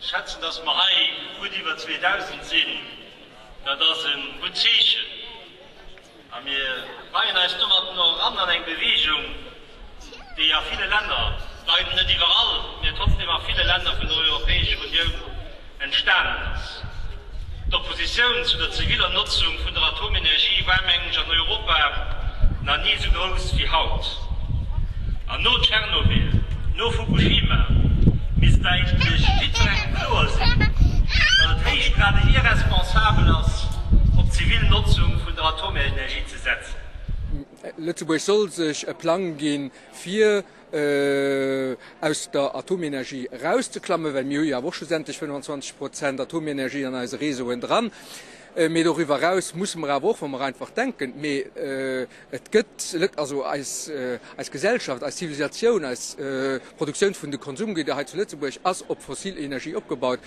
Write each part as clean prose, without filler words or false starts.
Ech schätzen, dass mer hei gutt iwwer 2.000 sinn. Dat ass e gutt Zeechen. A mir reien eis domatten och eran an eng Beweegung, déi a ville Länner, leider net iwwerall, mä trotzdem a ville Länner vun der Europäescher Unioun entstanen ass. D'Oppositioun zu der ziviller Notzung vun der Atomenergie war, mengen ech, an Europa nach ni esou grouss wéi haut. An no Tschernobyl, no Fukushima misst eigentlech jiddwerengem kloer sinn, datt et héichgradig irresponsabel ass, op d'zivil Notzung vun der Atomenergie ze setzen. Lëtzebuerg soll sech e Plang ginn, fir aus der Atomenergie erauszeklammen, well mir hu jo awer och schlussendlech 25 Prozent Atomenergie an eise Réseauen dran. Mee doriwwer eraus musse mer awer och, wa mer einfach denken, mee et gëtt, also eis, eis Gesellschaft, eis Zivilisatioun, eis Produktioun vun de Konsumgüder hei zu Lëtzebuerg ass op fossil Energie opgebaut.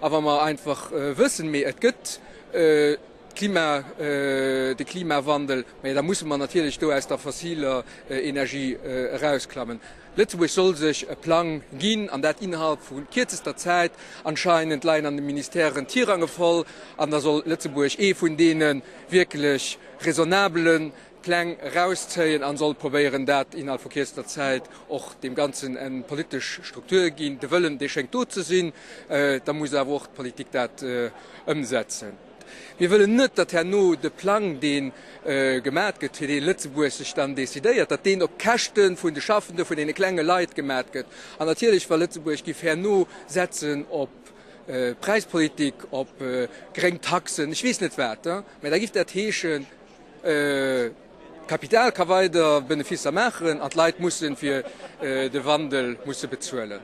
A wa mer einfach wëssen, mee et gëtt d'Klima, de Klimawandel, majo da musse mer natierlech do aus der fossiler Energie erausklammen. Lëtzebuerg soll sech e Plang ginn, an dat innerhalb vu kierzester Zäit. Anscheinend leien an de Ministèren d'Tirange voll, an da soll Lëtzebuerg ee vun deene wierklech raisonnabele Pläng erauszéien an soll probéieren, dat innerhalb vu kierzester Zäit och deem Ganzen eng politesch Struktur ginn. De Wëllen, dee schéngt do ze sinn, da muss awer och d'Politik dat ëmsetzen. Mir wëllen net, datt herno de Plang, dee gemat gëtt, fir dee Lëtzebuerg sech dann decidéiert, datt deen op Käschte vun de Schaffende, vun deene klenge Leit gemat gëtt. An natierlech, wa Lëtzebuerg giff herno setzen op Präispolitik, op gréng Taxen, ech weess net wat, mä da giff dat heeschen, d'Kapital ka weider Benefisser maachen an d'Leit musse fir de Wandel musse bezuelen.